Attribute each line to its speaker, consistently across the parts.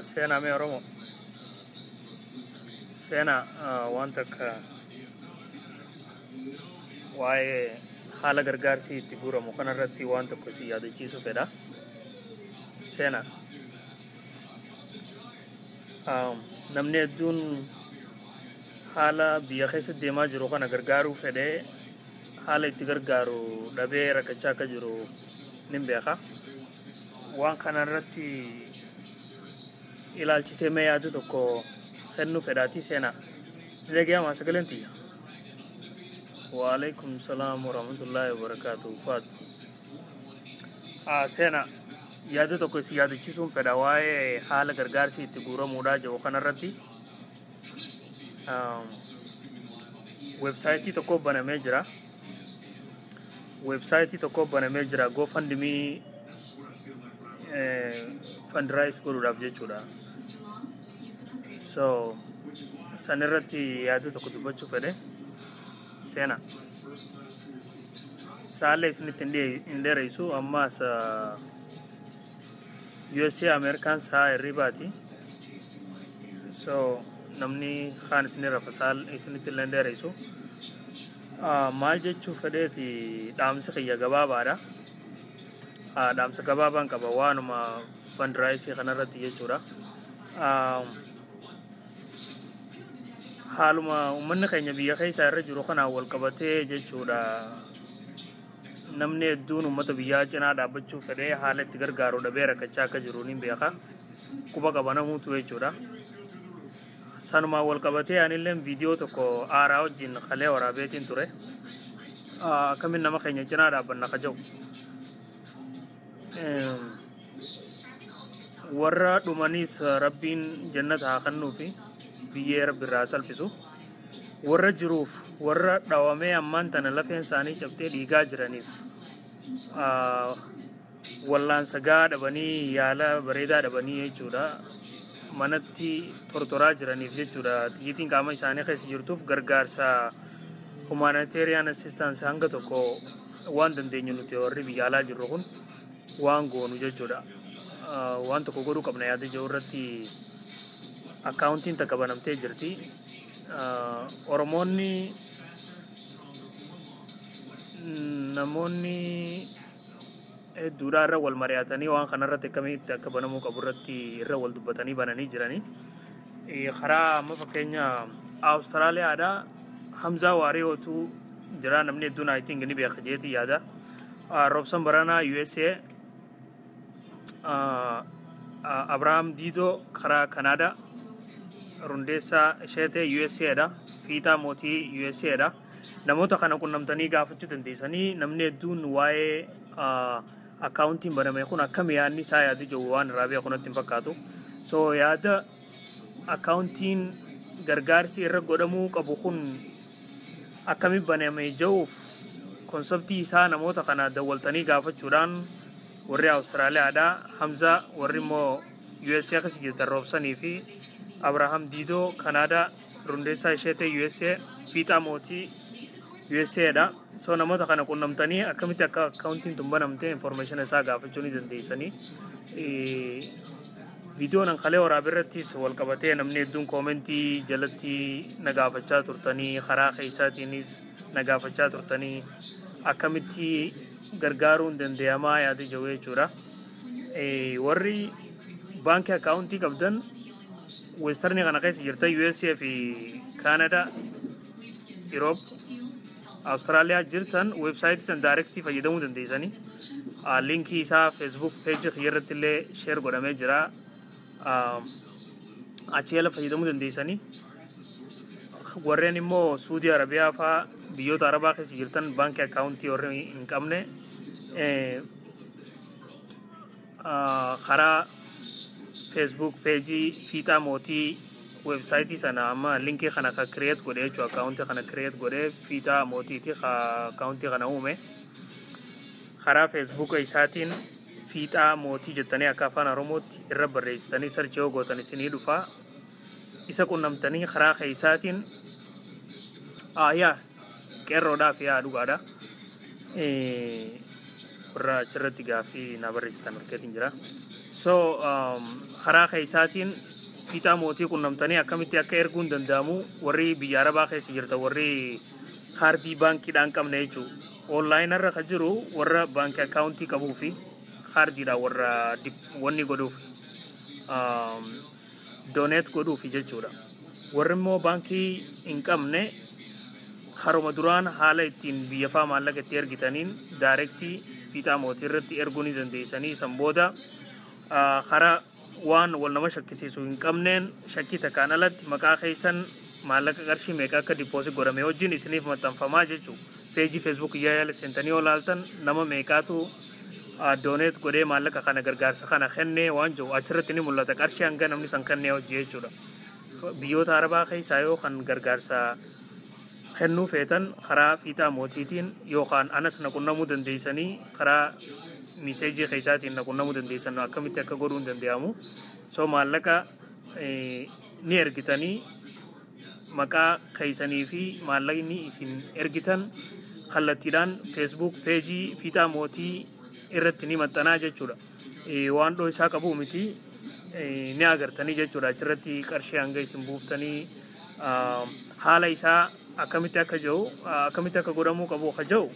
Speaker 1: Seenaa mee Oromoo. Seenaa waan takka waa'ee haala gargaarsi itti guuramu kanarratti waan tokko si yaadachiisu fedha. Seenaa. Namni hedduun haala biyya keessa deemaa jiru kana gargaaruu fedhee haala itti gargaaru dhabee rakkachaa akka jiru nin beeka. Waan kanarratti ilaalchisee mee yaada tokko kennuu fedhaatii seenaa. Ni dhaga'amaa sagaleen tiyya? Waalaikum salaam warahmatullaahi wabarakaatuh. Faat. Seenaa, yaada tokko isin yaadachiisuun fedha waa'ee haala gargaarsi itti guuramuudhaa jiru kanarratti. Websaayitii tokko banamee jira. Websaayitii tokko banamee jira GoFundMe fundraise godhuudhaaf jechuudha. So san irratti yaada tokko dubbachuu fedhe seenaa. Saallee isinitti hin dheereysu, ammaas USA Ameerikaan sa'a hirribaati. So namni kaan isin rafa, saal isinitti illee hin dheereysu. Maal jechuu fedheeti, dhaamsi kiyya gabaabaadha. Dhaamsa gabaabaan qaba waanuma fundraise kanarratti jechuudha. Haaluma uummanni keenya biyya keessa irra jiru kanaan wal qabatee jechuudha. Namni hedduun uummata biyyaa cinaa dhaabbachuu fedhee haala itti gargaaru dhabee rakkachaa akka jiru ni beeka. Quba qaba namuutu jechuudha. Sanumaan wal qabatee anillee viidiyoo tokko aaraa wajjin kalee waraabeetiin ture. Akkamiin nama keenya cinaa dhaabbanna ka jedhu. Warra dhumaniis Rabbiin jannata haa kennuufi, biyyee Rabbi irraa salphisu. Warra jiruuf, warra dhawamee ammaan tana lafeen isaanii cabtee dhiigaa jiraniif, wallaansa gahaa dhabanii, yaala bareedaa dhabanii jechuudha. Manatti tortoraa jiraniif jechuudha. Xiyyitiin qaama isaanii keessa jirtuuf gargaarsa humanitarian assistance hanga tokko waan dandeenyu nuti warri biyya alaa jirru kun waan goonu jechuudha. Waan tokko godhuu qabna yaada jiru irratti akkaawuntiin takka banamtee jirti. Oromoonni namoonni hedduudhaa irra wal mari'atanii waan kanarratti akkamitti akka banamuu qabu irratti irra wal dubbatanii bananii jiranii. Karaa amma fakkeenya Awustiraaliyaadhaa Hamzaa Waariyootu jira, namni hedduun I think ni beeka jeetii yaada. Roobsan Baranaa USA, Abrahaam Diidoo karaa Kanaadaa, Rundeessaa Isheetee USA dha, Fiixaa Mootii USA dha. Namoota kana qunnamtanii gaafachuu dandeessanii. Namni hedduun waa'ee akkaawuntiin baname kun akkami yaadni isaa yaadu jiru waan irraa beeku natti hin fakkaatu. So yaada akkaawuntiin gargaarsi irra godhamuu qabu kun akkami baname jiruuf konseptii isaa namoota kana dawwaltanii gaafachuudhaan, warri Awustiraaliyaadhaa Hamza, warri immoo USA keessa jirtan Roobsanii fi Abrahaam Diidoo Kanaadaa, Rundeessaa Isheetee USA, Fiixaa Mootii USA dha. So namoota kana qunnamtanii akkamitti akka akkaawuntiin tun banamte information isaa gaafachuu ni dandeessanii. Viidiyoon an kalee waraabee irrattis wal qabatee namni hedduun koomentii jalatti na gaafachaa turtanii, karaa keessaatiinis na gaafachaa turtanii, akkamitti gargaaruun danda'amaa yaada jiru jechuudha. Warri baankii akkaawuntii qabdan westernii kana keessa jirtan, USA fi Canada, Europe, Austraaliyaa jirtan, weebsaayitii san directii fayyadamuu dandeessanii. Linkii isaa Facebook peejii kiyya irratti illee share godhamee jira. Achi jala fayyadamuu dandeessanii. Warreen immoo Suudii Arabiyaa faa, biyyoota Arabaa keessa jirtan, baankii akkaawuntii warri hin qabne, karaa Facebook peejii Fiixaa Mootii weebsaayitii sana amma linkii kana ka create godhe jechuudha. Akkaawuntii kana create godhe Fiixaa Mootiiti ka akkaawuntii kana uume. Karaa Feesbuuka isaatiin Fiixaa Mootii jettanii akka Afaan Oromootti irra barreessitanii search yoo gootan isinii dhufa. Isa qunnamtanii karaa keessaatiin yaa qeerroodhaaf yaa dhugaadha. Warra achirratti gaaffii na barreessitan argatiin jira. So karaa keessaatiin Fiixaa Mootii qunnamtanii akkamitti akka erguun danda'amu, warri biyya Arabaa keessa jirtan, warri kaardii baankiidhaan qabne jechuudha. Online irra kan jiru warra baankii akkaawuntii qabuu fi kaardiidhaan warra wanni godhuuf, donate godhuuf jechuudha. Warri immoo baankii hin qabne haruma duraan haala ittiin biyya faa maallaqa itti ergitaniin direct Fiixaa Mootii irratti erguu ni dandeessanii. San booda karaa waan wal nama shakkisiisu hin qabneen, shakkii takkaan alatti, maqaa keessan, maallaqa qarshii meeqa akka deposit godhame wajjin isiniif maxxanfamaa jechuudha. Peejii Facebook iyyaa yaala seentanii yoo laaltan, nama meeqaatu donate godhee maallaqa kana gargaarsa kana kennee waan jiru achirratti ni mul'ata, qarshii hanga namni san kennee hojii jechuudha. Biyyoota Arabaa keessaa yoo kan gargaarsa kennuu feetan, karaa Fiixaa Mootiitiin yookaan anas na qunnamuu dandeessanii, karaa message keessaatiin na qunnamuu dandeessan, akkamitti akka godhuu hin danda'amu. So maallaqa ni ergitanii, maqaa keessanii fi maallaqni isin ergitan kallattiidhaan Facebook peejii Fiixaa Mootii irratti ni maxxanaa jechuudha. Waan dhoo isaa qabu miti, ni agartanii jechuudha. Achirratti qarshii hanga isin buuftanii, haala isaa akkamitti akka jiru, akkamitti akka godhamuu qabu akka jiru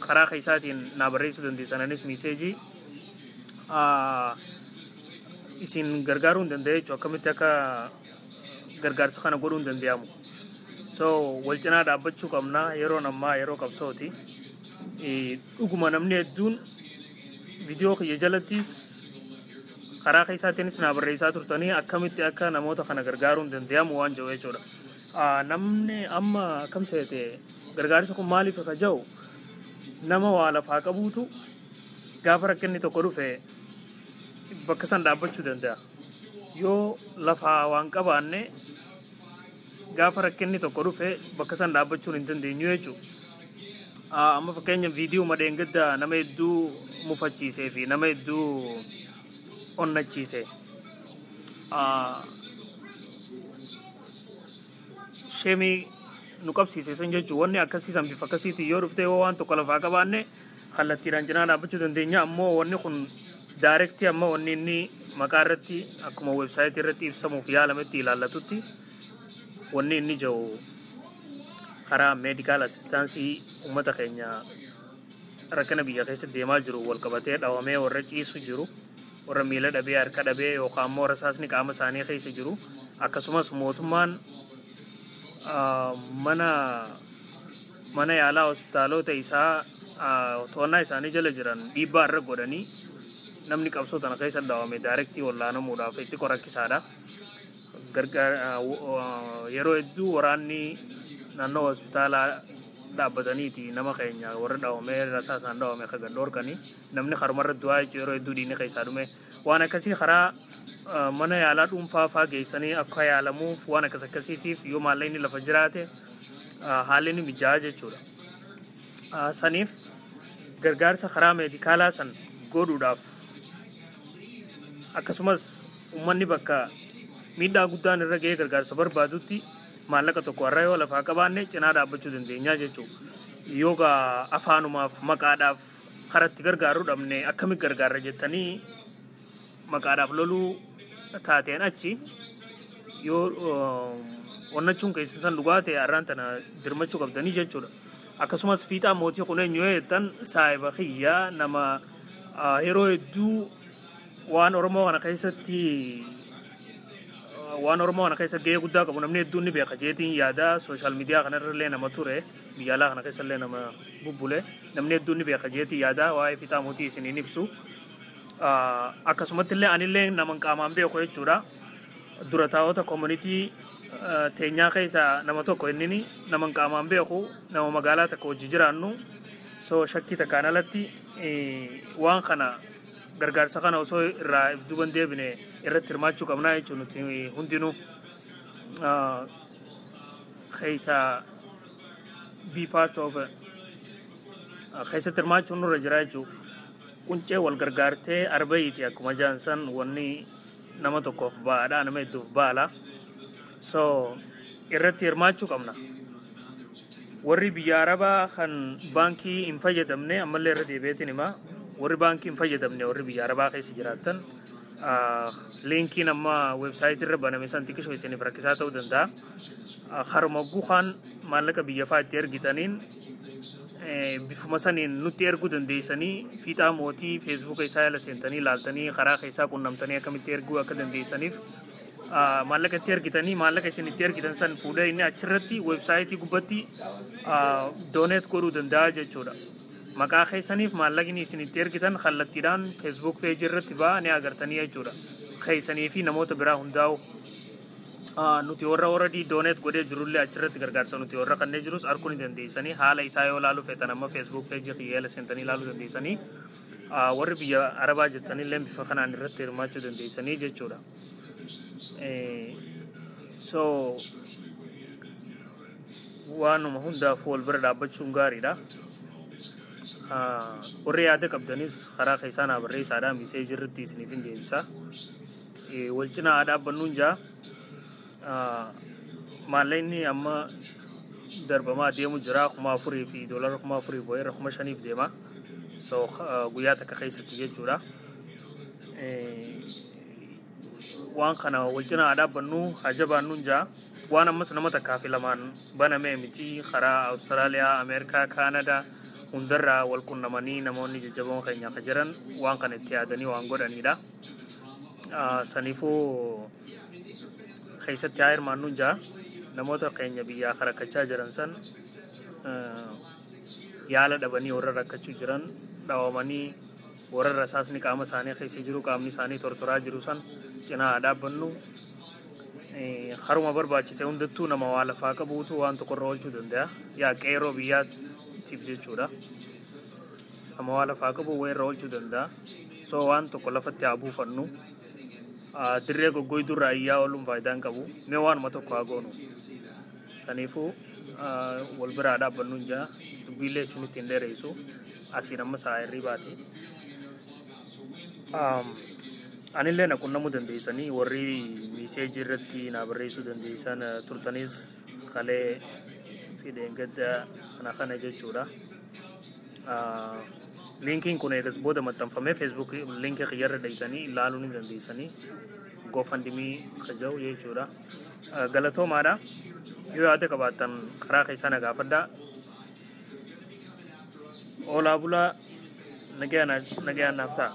Speaker 1: karaa keessaatiin naa barreessuu dandeessan. Anis message isin gargaaruu hin danda'e jechuudha, akkamitti akka gargaarsa kana godhuu hin danda'amu. So wal cinaa dhaabbachuu qabna. Yeroon ammaa yeroo qabsooti. Dhuguma namni hedduun viidiyoo kiyya jalattis karaa keessaatiinis naa barreessaa turtanii, akkamitti akka namoota kana gargaaruu hin danda'amu waan jiru jechuudha. Namni amma akkam seete, gargaarsi kun maaliif akka jiru, nama waa lafaa qabuutu gaafa rakkinni tokko dhufe bakka san dhaabbachuu danda'a. Yoo lafaa waan qabaanne, gaafa rakkinni tokko dhufe bakka san dhaabbachuun hin dandeenyu jechuudha. Amma fakkeenya viidiyoo madeengadda nama hedduu mufachiisee fi nama hedduu onnachiise. Shame nu qabsiise san jechuun, wanni akkasii san bifa akkasiitiin yoo dhufte, yoo waan tokko lafaa qabaanne kallattiidhaan cinaa dhaabbachuu dandeenya. Ammoo wanni kun direct amma wanni inni maqaa irratti akkuma website irratti ibsamuuf yaalametti ilaallatutti, wanni inni jiru karaa medical assistance uummata keenya rakkina biyya keessa deemaa jiru wal qabatee dhawamee warra ciisu jiru, warra miila dhabee, harka dhabee, yookaan immoo rasaasni qaama isaanii keessa jiru, akkasumas mootummaan mana yaalaa hospitaalota isaa to'annaa isaanii jala jiran dhiibbaa irra godhanii namni qabsoo tana keessa dhawame direct wallaanamuudhaaf itti qorakkisaadha. Yeroo hedduu waraanni naannoo hospitaalaa dhaabbataniiti nama keenya warra dhawamee rasaasaan dhawame akka gad dhorkanii, namni karumarra du'aa jechuudha. Yeroo hedduu diinni keessaa dhume waan akkasii karaa mana yaalaa dhuunfaa faa geessanii akka yaalamuuf, waan akkas akkasiitiif yoo maallaqni lafa jiraate haalli ni mijaa'aa jechuudha. Saniif gargaarsa karaa medical san godhuudhaaf, akkasumas uummanni bakka miidhaa guddaan irra ga'ee gargaarsa barbaadutti maallaqa tokko har'a yoo lafaa qabaanne cinaa dhaabbachuu dandeenya jechuudha. Yoo afaanumaaf maqaadhaaf karatti gargaaruu dhabne, akkamitti gargaarra jettanii maqaadhaaf loluu taateen achi yoo onnachuun keessan san dhugaa ta'e, har'aan tana dirmachuu qabdanii jechuudha. Akkasumas Fiixaa Mootii kun eenyu yoo jettan, saahiba kiyyaa, nama yeroo hedduu waan Oromoo kana keessa gahee guddaa qabu, namni hedduun ni beeka jeetiin yaada. Social media kanarra illee nama ture, biyya alaa kana keessa illee nama bubbule, namni hedduun ni beeka jeetiin yaada. Waa'ee Fiixaa Mootii isiniin ibsu. Akkasumatti illee anillee nama qaamaan beeku jechuudha. Dura taa'ota community teenyaa keessaa nama tokko. Inni nama qaamaan beeku, nama magaalaa takka hojii jiraannu. So shakkii takkaan alatti waan kana, gargaarsa kana osoo irraa if duuban deebine irratti hirmaachuu qabnaa jechuun nuti hundinuu keessaa be part of keessatti hirmaachuun nurra jira jechuudha. Quncee wal gargaartee arbayiiti akkuma jaansan, wanni nama tokkoof ba'aadha, nama hedduuf baala. So irratti hirmaachuu qabna. Warri biyya Arabaa kan baankii hin fayyadamne, ammallee irra deebi'eetiin hima, warri baankii hin fayyadamne, warri biyya Arabaa keessa jiraatan Linkiin amma website irra baname san xiqqishoo isiniif rakkisaa ta'uu danda'a. Haruma guhaan maallaqa biyya fa'aa itti ergitaniin bifuma saniin nutti erguu dandeessanii, Fiixaa Mootii Facebooka isaa jala seentanii ilaaltanii, karaa keessaa qunnamtanii akkamitti erguu akka dandeessaniif, maallaqa itti ergitanii, maallaqa isin itti ergitan san fuudhee inni achirratti website gubbatti donate godhuu danda'a jechuudha. Maqaa keessaniif maallaqni isin itti ergitan kallattiidhaan Facebook page irratti ba'a, ni agartanii jechuudha. Keessanii fi namoota biraa hundaa'u. Nuti warra already donate godhee jirullee achirratti gargaarsa nuti warra kanneen jirus arguu ni dandeessanii. Haala isaa yoo ilaaluu feetan, amma Facebook page kiyya seentanii ilaaluu dandeessanii. Warri biyya Arabaa jirtanillee bifa kanaan irratti hirmaachuu dandeessanii jechuudha. So waanuma hundaaf wal bira dhaabbachuun gaariidha. Warri yaada qabdanis karaa keessaa naa barreessaadha. Message irratti isiniif hin deebisa. Wal cinaa haa dhaabbannuun jaa. Maallaqni amma darbamaa deemu jira, 4,000 fi doolara 4,000 wayiirra 5,000f deema. So guyyaa takka keessatti jechuudha. Waan kana wal cinaa haa dhaabbannu, haa jabaannuun jaa. Waan ammas nama takkaa fi lamaan banamee miti, karaa Awustiraaliyaa, Ameerikaa, Kaanadaa hundarraa wal qunnamanii namoonni jajjaboon keenya akka jiran waan kana itti yaadanii waan godhanidha. Saniifuu keessatti haa hirmaannuun jaa. Namoota keenya biyyaa rakkachaa jiran san, yaala dhabanii warra rakkachuu jiran, dhawamanii warra rasaasni qaama isaanii keessa jiru, qaamni isaanii tortoraa jiru san cinaa haa dhaabbannu. Haruma barbaachise hundattuu nama waa lafaa qabuutu waan tokkorra oolchuu danda'a. Yaa qeeroo biyyaatiif jechuudha. Nama waa lafaa qabu wayirra oolchuu danda'a. So waan tokko lafatti haa buufannu. Dirree goggoyduu irraa iyyaa ooluun faayidaa hin qabu. Mee waanuma tokko haa goonu. Saniifuu wal biraa dhaabbannuun jaa, dubbiillee isinitti hin dheeressu. Asiin amma sa'a hirribaati. Anillee na qunnamuu dandeessanii, warri message irratti na barreessuu dandeessan turtanis kalee fideen gadda kana kana jechuudha. Linkiin kun eegas booda maxxanfamee Facebook linkii kiyyarra dhayitanii ilaaluu ni dandeessanii. GoFundMe kaja'u jechuudha. Galatoomaadha. Yoo yaada qabaattan karaa keessaa na gaafadhaa. Oolaa bulaa, nagayaan naaf ta'a.